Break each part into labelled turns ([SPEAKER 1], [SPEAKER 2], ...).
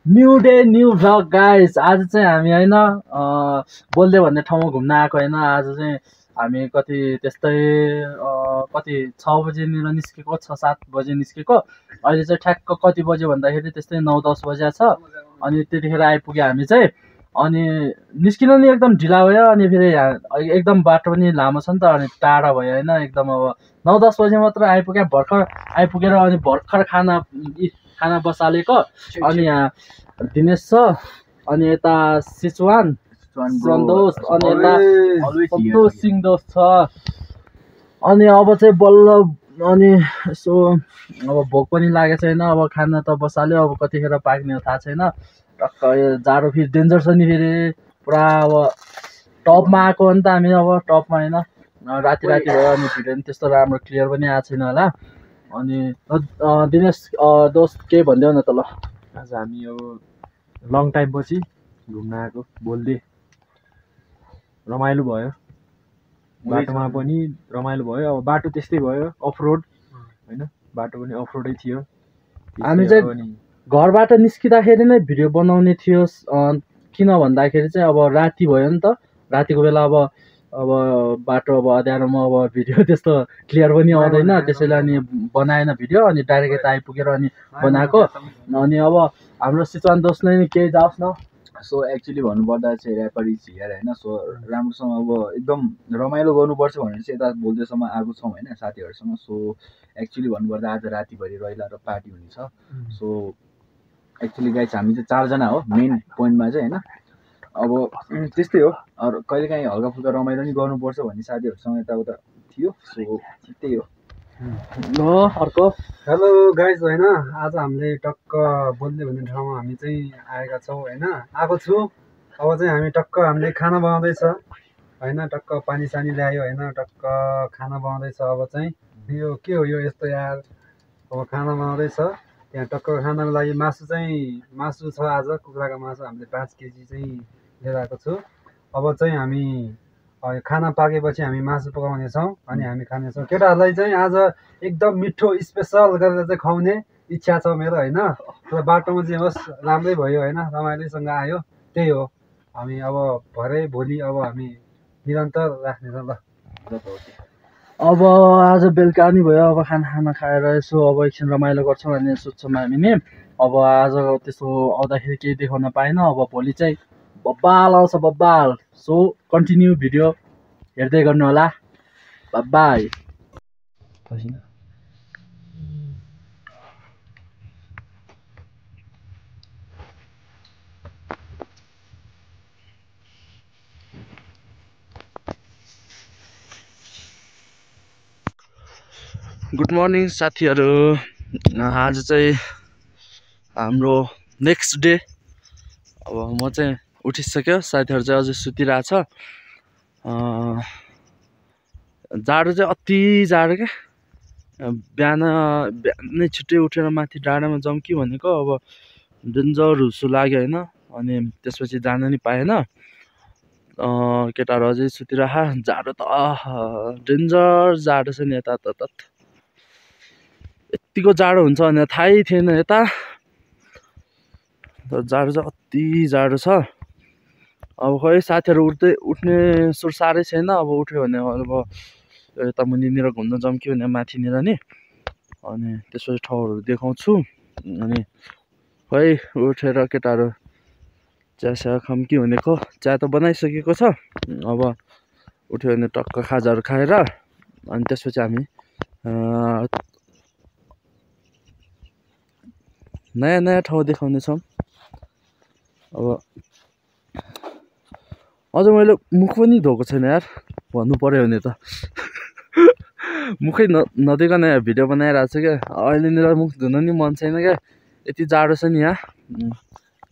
[SPEAKER 1] New day new vlog guys. आज चाहिँ हामी होइन बोल्दै भन्ने ठाउँमा घुम्न आएको होइन। आज चाहिँ हामी कति त्यस्तै कति 6 बजेनिर निस्केको, 6-7 बजे निस्केको। अहिले चाहिँ ठ्याक्क कति बजे भन्दाखेरि त्यस्तै 9-10 बजे छ। अनि त्यतिखेर आइपुग्यो हामी चाहिँ। अनि निस्किन नि एकदम ढिला भयो। अनि फेरि एकदम बाटो पनि लामो छ नि त, अनि टाढा भयो होइन एकदम। अब 9-10 बजे मात्र आइपुग्यो, भर्खर आइपुगेर अनि भर्खर खाना बसालेको। अनि यहाँ दिनेश छ, अनि यता सिचवान सन्तोष, अनि यता सन्तोष सिंहदोष छ। अनि अब चाहिँ बल्ल अनि यसो अब भोक पनि लागेको छैन। अब खाना त बसाल्यो, अब कतिखेर पाक्ने हो थाहा छैन। टक्क यो जाडो फेरि डेन्जर छ नि फेरि पुरा। अब टपमा आएको हो नि त हामी, अब टपमा होइन राति भयो। अनि भिडियो पनि त्यस्तो राम्रो क्लियर पनि आएको छैन होला। अनि दिनेश दोस्त केही भनिदेऊ न त ल।
[SPEAKER 2] आज हामी यो लङ टाइम पछि घुम्न आएको, बोल्दै रमाइलो भयो। बाटोमा पनि रमाइलो भयो। अब बाटो त्यस्तै भयो, अफ रोड होइन, बाटो पनि अफ रोडै थियो।
[SPEAKER 1] हामी चाहिँ घरबाट निस्किँदाखेरि नै भिडियो बनाउने थियो, किन भन्दाखेरि चाहिँ अब राति भयो नि त। रातिको बेला अब बाटो अब अँध्यारोमा अब भिडियो त्यस्तो क्लियर पनि आउँदैन, त्यसैले अनि बनाएन भिडियो। अनि डाइरेक्ट यता आइपुगेर अनि बनाएको। अनि अब हाम्रो सिचवान दोस्तले नि केही जाओस् न।
[SPEAKER 3] सो एक्चुअली भन्नुपर्दा चाहिँ ऱ्यापर इज हियर होइन। सो राम्रोसँग अब एकदम रमाइलो गर्नुपर्छ भनेर चाहिँ यता बोल्दैसम्म आएको छौँ होइन साथीहरूसँग। सो एक्चुअली भन्नुपर्दा आज रातिभरि रैला र पार्टी हुनेछ। सो एक्चुअली गाइस हामी चाहिँ 4 जना हो मेन पोइन्टमा चाहिँ होइन। अब त्यस्तै हो, अरू कहिलेकाहीँ हल्का फुल्का रमाइलो नि गर्नुपर्छ भन्ने साथीहरूसँग यताउता थियो। सो त्यही हो।
[SPEAKER 1] ल अर्को
[SPEAKER 4] हेलो गाइज होइन, आज हामीले टक्क बोल्दै भन्ने ठाउँमा हामी चाहिँ आएका छौँ होइन, आएको छु। अब चाहिँ हामी टक्क हामीले खाना बनाउँदैछ होइन, टक्क पानी सानी ल्यायो होइन, टक्क खाना बनाउँदैछ। अब चाहिँ यो के हो यो यस्तो यार। अब खाना बनाउँदैछ त्यहाँ टक्क। खानाको लागि मासु छ आज, कुखुराको मासु हामीले 5 केजी चाहिँ लिएर आएको छु। अब चाहिँ हामी खाना पाकेपछि हामी मासु पकाउनेछौँ अनि हामी खानेछौँ। केटाहरूलाई चाहिँ आज एकदम मिठो स्पेसल गरेर चाहिँ खुवाउने इच्छा छ मेरो होइन। तर बाटोमा चाहिँ होस् राम्रै भयो होइन, रमाइलोसँग आयो, त्यही हो। हामी अब भरे भोलि अब हामी निरन्तर राख्नेछौँ ल।
[SPEAKER 1] अब आज बेलुका नि भयो, अब खाना खाएर यसो अब एकछिन रमाइलो गर्छौँ भन्ने सोच्छौँ हामी नि। अब आज त्यस्तो आउँदाखेरि केही देखाउन पाएन। अब भोलि चाहिँ बब्बाल आउँछ, बब्बाल। सो कन्टिन्यू भिडियो हेर्दै गर्नु होला। बाई। गुड मर्निङ साथीहरू। आज चाहिँ हाम्रो नेक्स्ट डे। अब म चाहिँ उठिसक्यो, साथीहरू चाहिँ अझै सुतिरहेछ। जाडो चाहिँ अति जाडो क्या। बिहानै छिट्टै उठेर माथि डाँडामा जाउँ कि भनेको, अब डेन्जर हुसु लाग्यो होइन। अनि त्यसपछि जान नि पाएन। केटाहरू अझै सुतिरह। जाडो त डेन्जर जाडो छ नि यता त। यत्तिको जाडो हुन्छ भनेर थाहै थिएन यता। तर जाडो चाहिँ अति जाडो छ। अब खै साथीहरू उठ्ने सुर साह्रै छैन। अब उठ्यो भने अब यता मुनिनिर घुम्न जाउँ कि भने माथिनिर नि। अनि त्यसपछि ठाउँहरू देखाउँछु। अनि खै उठेर केटाहरू चिया खाऊँ कि भनेको। चिया त बनाइसकेको छ। अब उठ्यो भने टक्क खाजाहरू खाएर अनि त्यसपछि हामी नयाँ ठाउँ देखाउनेछौँ। अब अझ मैले मुख पनि धोएको छैन यार, भन्नु पऱ्यो भने त। मुखै नधोइकन भिडियो बनाइरहेको छु क्या। अहिलेनिर मुख धुन नि मन छैन क्या, यति जाडो छ नि यहाँ।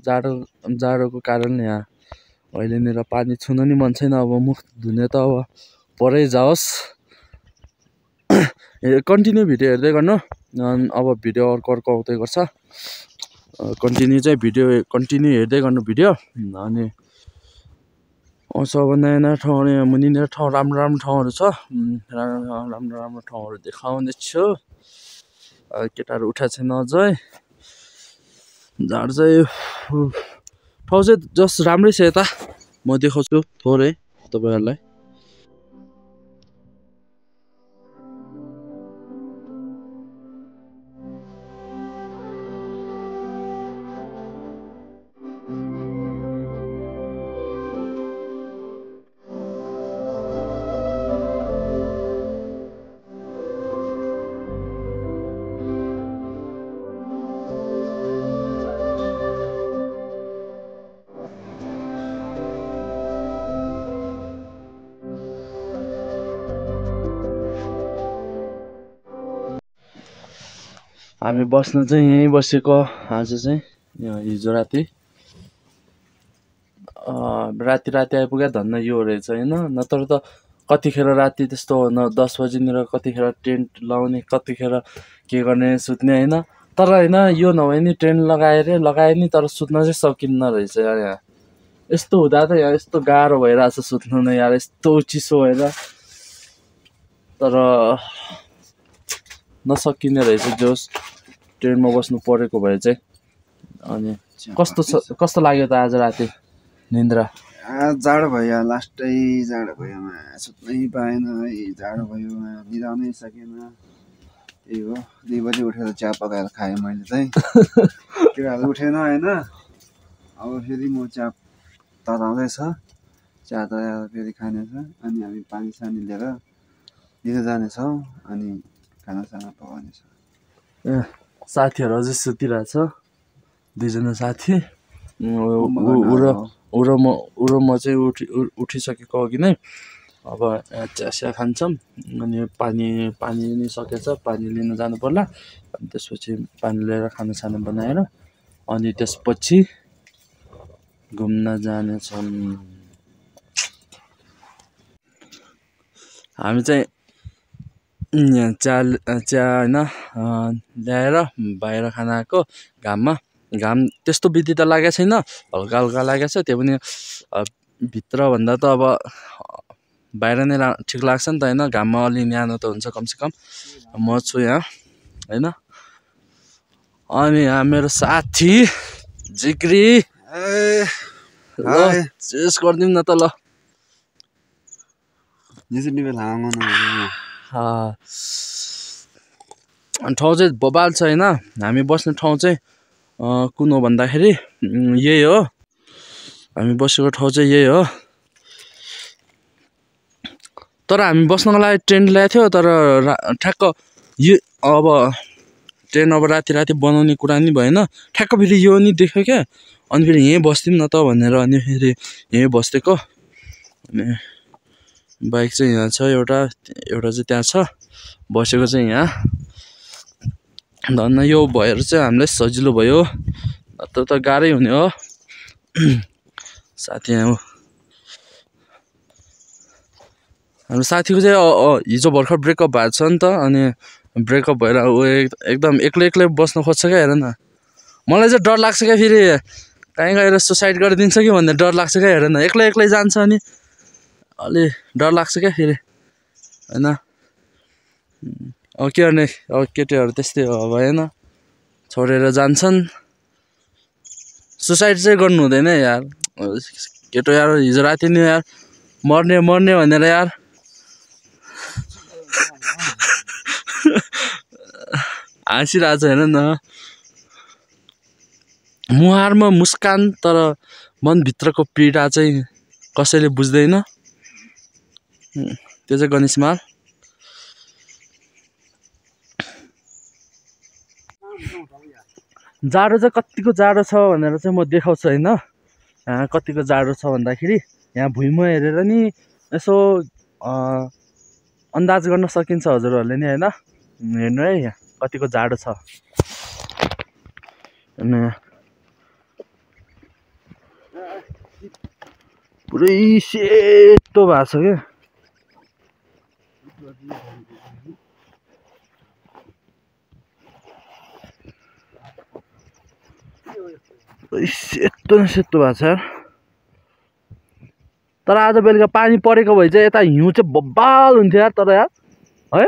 [SPEAKER 1] जाडोको कारण यहाँ अहिलेनिर पानी छुन नि मन छैन। अब मुख धुने त अब परै जाओस्। कन्टिन्यू भिडियो हेर्दै गर्नु। अब भिडियो अर्को आउँदै गर्छ। कन्टिन्यू हेर्दै गर्नु भिडियो। अनि आउँछ अब नयाँ ठाउँहरू, यहाँ मुनिनिर ठाउँ राम्रो ठाउँहरू छ। राम्रो ठाउँहरू देखाउने छु। केटाहरू उठाएको छैन अझै। झाड चाहिँ ठाउँ चाहिँ जस्ट राम्रै छ यता म देखाउँछु थोरै तपाईँहरूलाई हामी बस्न चाहिँ यहीँ बसेको आज चाहिँ हिजो राति राति आइपुग्यो धन्न यो रहेछ होइन नत्र त कतिखेर राति त्यस्तो 10 बजीनिर कतिखेर टेन्ट लाउने कतिखेर के गर्ने सुत्ने होइन तर होइन यो नभए नि टेन्ट लगाए नि तर सुत्न चाहिँ सकिन्न रहेछ यार यहाँ यस्तो हुँदा त यहाँ यस्तो गाह्रो भइरहेछ सुत्नु नै यार यस्तो चिसो भएर तर नसकिने रहेछ जोस ट्रेनमा बस्नु परेको भए चाहिँ अनि कस्तो लाग्यो त आज राति निन्द्रा
[SPEAKER 4] जाडो भयो लास्टै जाडो भयो सुत्नै पाएन है जाडो भयो निदाउनै सकेन त्यही हो 2 बजी उठेर चिया पकाएर खाएँ मैले चाहिँ केटाहरू उठेन होइन अब फेरि म चिया तताउँदैछ चिया तताएर फेरि खानेछ अनि हामी पानी सानी लिएर लिन जानेछौँ अनि खानासाना पकाउनेछ
[SPEAKER 1] साथीहरू अझै सुतिरहेछ 2 जना साथी ऊ र म चाहिँ उठिसकेको अघि नै अब चिया खान्छौँ अनि पानी नि सकेछ पानी लिन जानु पर्ला अनि त्यसपछि पानी लिएर खानासाना बनाएर अनि त्यसपछि घुम्न जानेछौँ हामी चाहिँ यहाँ चिया होइन ल्याएर बाहिर खान आएको घाम त्यस्तो बित्ति त लागेको छैन हल्का हल्का लागेको छ त्यो पनि भित्रभन्दा त अब बाहिर नै ठिक लाग्छ नि त होइन घाममा अलि न्यानो त हुन्छ कमसेकम म छु यहाँ होइन अनि यहाँ मेरो साथी जिग्री ल चेस गरिदिउँ न त ल ठाउँ चाहिँ बबाल छ होइन हामी बस्ने ठाउँ चाहिँ कुन हो भन्दाखेरि यही हो हामी बसेको ठाउँ चाहिँ यही हो तर हामी बस्नको लागि टेन्ट ल्याएको थियो तर ठ्याक्क यो अब टेन्ट अब राति बनाउने कुरा नि भएन ठ्याक्क फेरि यो नि देख्यो क्या अनि फेरि यहीँ बस्दिउँ न त भनेर अनि फेरि यहीँ बस्दिएको अनि बाइक चाहिँ यहाँ छ एउटा चाहिँ त्यहाँ छ बसेको चाहिँ यहाँ धन्न यो भएर चाहिँ हामीलाई सजिलो भयो नत्र त गाह्रै हुने हो साथी यहाँ हो हाम्रो साथीको चाहिँ हिजो भर्खर ब्रेकअप भएको छ नि त अनि ब्रेकअप भएर ऊ एकदम एक्लै बस्न खोज्छ क्या हेर न मलाई चाहिँ डर लाग्छ क्या फेरि कहीँ गएर सुसाइड गरिदिन्छ कि भन्ने डर लाग्छ क्या हेर न एक्लै जान्छ अनि अलि डर लाग्छ क्या फेरि होइन अब के गर्ने अब केटीहरू त्यस्तै हो अब होइन छोडेर जान्छन् सुसाइड चाहिँ गर्नु हुँदैन यार केटो यार हिजो राति नि यार मर्ने भनेर यार हाँसिरहेको छ हेर न मुहारमा मुस्कान तर मनभित्रको पीडा चाहिँ कसैले बुझ्दैन त्यो चाहिँ गणेश माल जाडो चाहिँ कतिको जाडो छ भनेर चाहिँ म देखाउँछु होइन कतिको जाडो छ भन्दाखेरि यहाँ भुइँमा हेरेर नि यसो अन्दाज गर्न सकिन्छ हजुरहरूले नि होइन हेर्नु है यहाँ कतिको जाडो छ पुरै सेतो भएको छ क्या सेतो भएको छ तर आज बेलुका पानी परेको भए चाहिँ यता हिउँ चाहिँ बब्बाल हुन्थ्यो यार तर यार है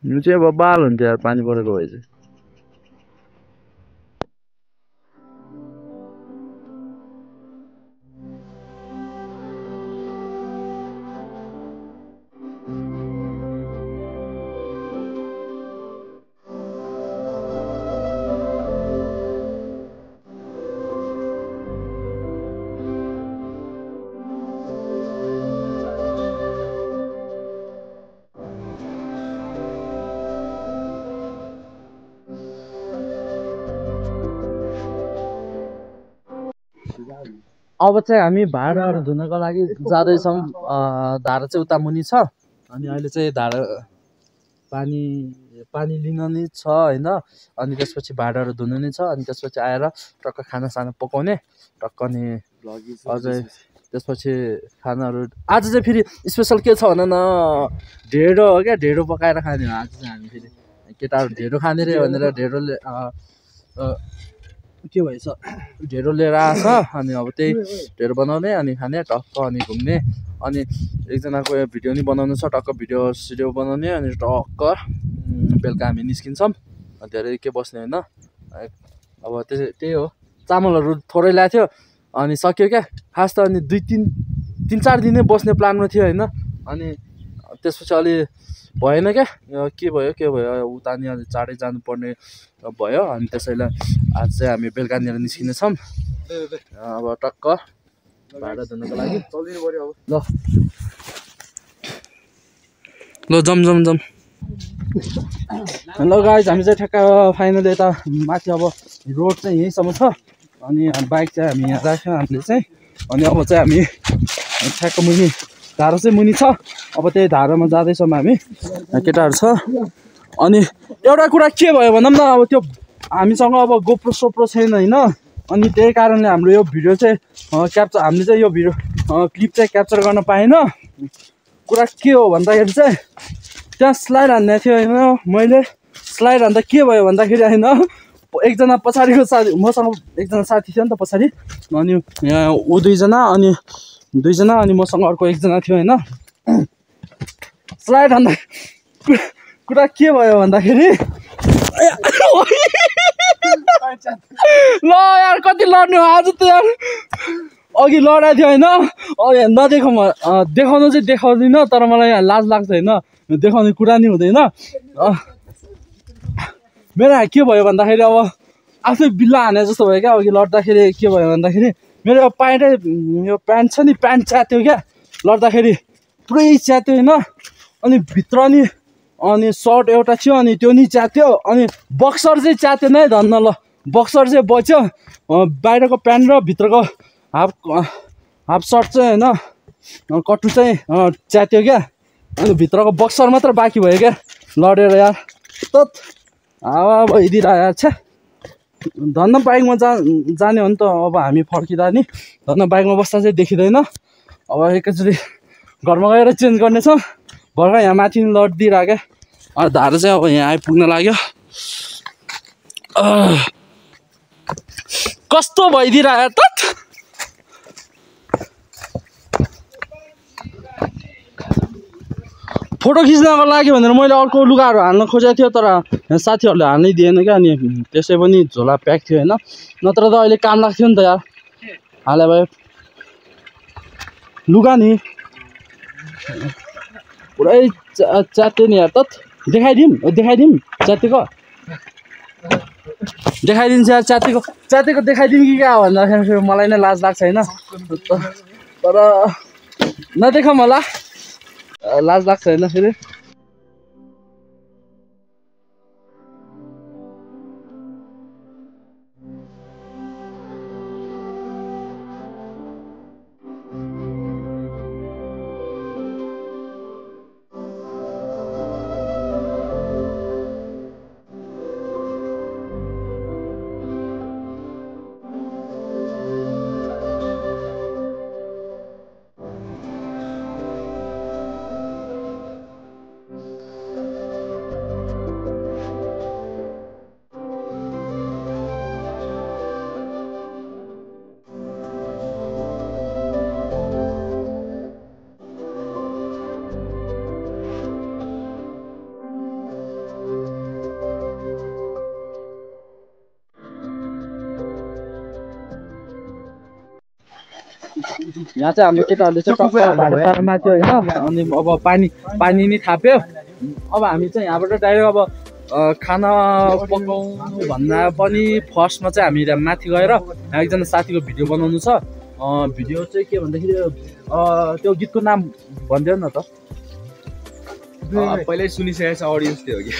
[SPEAKER 1] यो चाहिँ अब बाल हुन्थ्यो यार पानी परेको भए चाहिँ। अब चाहिँ हामी भाँडाहरू धुनको लागि जाँदैछौँ। धारा चाहिँ उता मुनि छ अनि अहिले चाहिँ धारा पानी लिन नि छ होइन। अनि त्यसपछि भाँडाहरू धुनु नि छ अनि त्यसपछि आएर टक्क खानासाना पकाउने टक्क अनि अझै त्यसपछि खानाहरू आज चाहिँ फेरि स्पेसल के छ भन न, ढेँडो हो क्या, ढेँडो पकाएर खाने हो आज चाहिँ हामी। फेरि केटाहरू ढेँडो खाने रे भनेर ढेँडोले के भएछ ढेँडो लिएर आएछ अनि अब त्यही ढेँडो बनाउने अनि खाने टक्क अनि घुम्ने अनि एकजनाको भिडियो नि बनाउनु छ टक्क भिडियो सिडियो बनाउने अनि टक्क बेलुका हामी निस्किन्छौँ। धेरै के बस्ने होइन। अब त्यही हो। चामलहरू थोरै ल्याएको थियो अनि सक्यो क्या खास त। अनि 3-4 दिनै बस्ने प्लानमा थियो होइन। अनि त्यसपछि अलि भएन क्या, के भयो उता नि अलि चाँडै जानुपर्ने भयो। अनि त्यसैले आज चाहिँ हामी बेलुकानिर निस्किनेछौँ। अब टक्क भाँडा धुनको लागि ल जम। हेलो गाइज, हामी चाहिँ ठ्याक्क फाइनली यता माथि अब रोड चाहिँ यहीँसम्म छ अनि बाइक चाहिँ हामी यहाँ राख्यौँ हामीले चाहिँ। अनि अब चाहिँ हामी ठ्याक्क मुनि धारा चाहिँ मुनि छ। अब त्यही धारामा जाँदैछौँ हामी, केटाहरू छ। अनि एउटा कुरा के भयो भनौँ न, अब त्यो हामीसँग अब गोप्रो सोप्रो छैन होइन। अनि त्यही कारणले हाम्रो यो भिडियो चाहिँ हामीले चाहिँ यो भिडियो क्लिप चाहिँ क्याप्चर गर्न पाएन। कुरा के हो भन्दाखेरि चाहिँ त्यहाँ स्लाइड हान्ने थियो होइन। मैले स्लाइड हान्दा के भयो भन्दाखेरि होइन, एकजना पछाडिको साथी मसँग एकजना साथी थियो नि त पछाडि, अनि यहाँ ऊ दुईजना अनि मसँग अर्को एकजना थियो होइन। स्लाइड हान्दा कुरा के भयो भन्दाखेरि ल यार कति लड्ने हो आज त यार। अघि लडाइ थियो होइन, देखाउनु चाहिँ देखाउँदिनँ तर मलाई यहाँ लाज लाग्छ होइन, देखाउने कुरा नि हुँदैन। मेरो के भयो भन्दाखेरि अब आफै बिल्ला हाने जस्तो भयो क्या। अघि लड्दाखेरि के भयो भन्दाखेरि मेरो यो प्यान्ट छ नि, प्यान्ट च्यात्यो क्या लड्दाखेरि, पुरै च्यात्यो होइन। अनि भित्र नि अनि सर्ट एउटा थियो अनि त्यो नि च्यात्यो, अनि बक्सर चाहिँ च्यातेन है धन्न। ल बक्सर चाहिँ बच्यो, बाहिरको प्यान्ट र भित्रको हाफ सर्ट चाहिँ होइन कट्टु चाहिँ च्यात्यो क्या। अनि भित्रको बक्सर मात्र बाँकी भयो क्या लडेर यार। हावा भइदिएर यार छ्या। धन्न बाइकमा जाने हो नि त अब हामी फर्किँदा नि, धन्न बाइकमा बस्दा चाहिँ देखिँदैन। अब एकैचोटि घरमा गएर चेन्ज गर्नेछौँ। भर्खर यहाँ माथि लडिदिइरहेको क्या। धारा चाहिँ अब यहाँ आइपुग्न लाग्यो। कस्तो भइदिइरहेको त। फोटो खिच्नको लागि भनेर मैले अर्को लुगाहरू हाल्न खोजेको थियो तर साथीहरूले हाल्नै दिएन क्या। अनि त्यसै पनि झोला प्याक थियो होइन, नत्र त अहिले काम लाग्थ्यो नि त यार। हाले भयो लुगा नि पुरै च्यात्यो नि यार। देखाइदिउँ च्यातेको देखाइदिन्छ यार। च्यातेको देखाइदिउँ कि क्या भन्दाखेरि मलाई नै लाज लाग्छ होइन। तर नदेखाउँ होला, लाज लाग्छ होइन फेरि। यहाँ चाहिँ हाम्रो केटाहरूले चाहिँ टक्क माथि होइन अनि अब पानी नि थाप्यो अब हामी चाहिँ यहाँबाट डाइरेक्ट अब खाना पकाउनु भन्दा पनि फर्स्टमा चाहिँ हामी माथि गएर एकजना साथीको भिडियो बनाउनु छ भिडियो चाहिँ के भन्दाखेरि त्यो गीतको नाम भनिदेऊ न त
[SPEAKER 3] पहिल्यै सुनिसकेको छ अडियन्स त्यो हो कि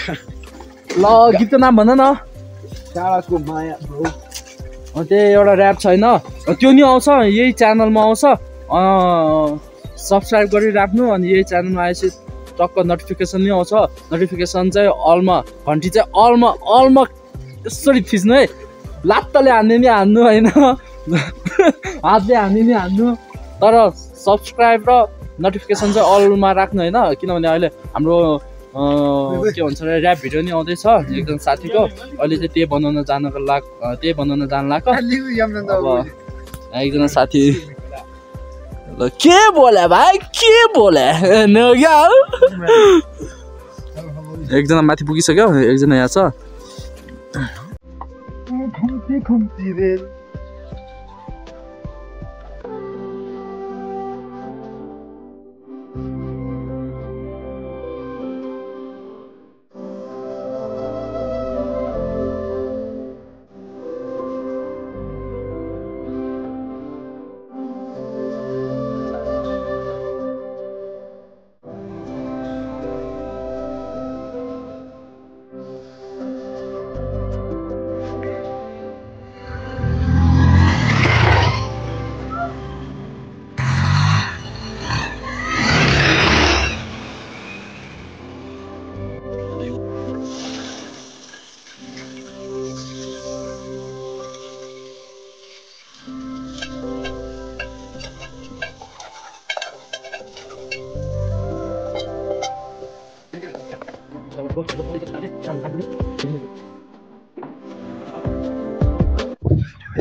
[SPEAKER 1] ल गीतको नाम भन न
[SPEAKER 3] टाढाको माया
[SPEAKER 1] त्यही एउटा ऱ्याप छैन त्यो नि आउँछ यही च्यानलमा आउँछ सब्सक्राइब गरिराख्नु अनि यही च्यानलमा आएपछि टक्क नोटिफिकेसन नि आउँछ नोटिफिकेसन चाहिँ अलमा घन्टी चाहिँ अलमा यसरी थिच्नु है लात्तले हान्ने नि हान्नु होइन हातले हान्ने नि हान्नु तर सब्सक्राइब र नोटिफिकेसन चाहिँ अलमा राख्नु होइन किनभने अहिले हाम्रो के भन्छ अरे ऱ्याप भिडियो नि आउँदैछ एकजना साथीको अहिले चाहिँ त्यही बनाउन जान लाग्यो अब एकजना साथी ल के बोले भाइ के बोले एकजना माथि पुगिसक्यो एकजना यहाँ छ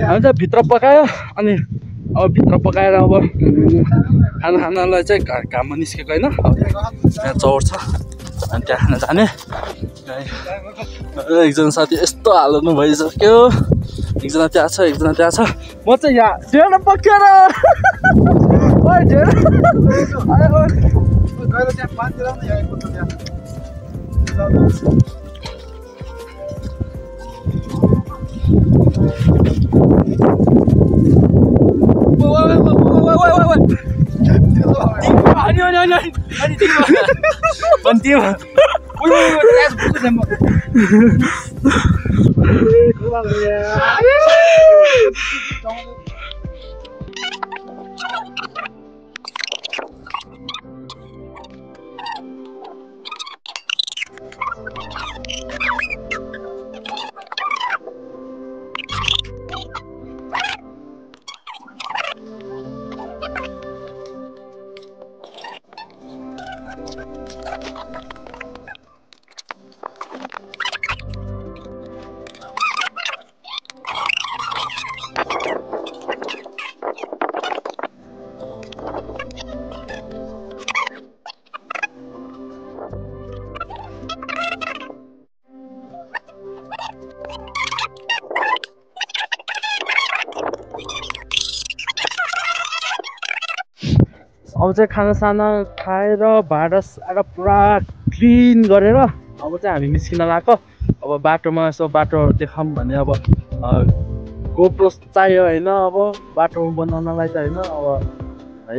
[SPEAKER 1] हामी चाहिँ भित्र पकायो अनि अब भित्र पकाएर अब खानालाई चाहिँ घाममा निस्केको होइन त्यहाँ चौर छ अनि त्यहाँ खाना जाने एकजना साथी यस्तो हाल्नु भइसक्यो एकजना त्यहाँ छ एकजना त्यहाँ छ म चाहिँ यहाँ ढेँडो पकाएर अब चाहिँ खानासाना खाएर भाँडा सारा पुरा क्लिन गरेर अब चाहिँ हामी निस्किन लाग्यो अब बाटोमा यसो बाटो देखाऊँ भने अब गोप्रो चाहियो होइन अब बाटोमा बनाउनलाई त होइन अब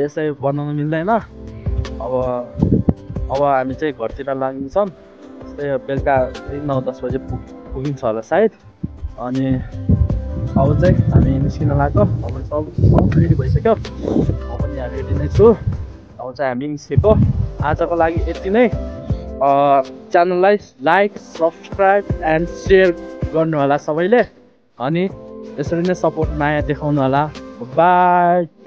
[SPEAKER 1] यसै बनाउन मिल्दैन अब हामी चाहिँ घरतिर लाग्छौँ त्यस्तै बेलुका 9-10 बजे पुगिन्छ होला सायद अनि अब चाहिँ हामी निस्किन लाग्यो अब सब रेडी भइसक्यो म पनि यहाँ रेडी नै छु अब चाहिँ हामी निस्केको आजको लागि यति नै च्यानललाई लाइक सब्सक्राइब एन्ड सेयर गर्नु होला सबैले अनि यसरी नै सपोर्ट माया देखाउनु होला बाई।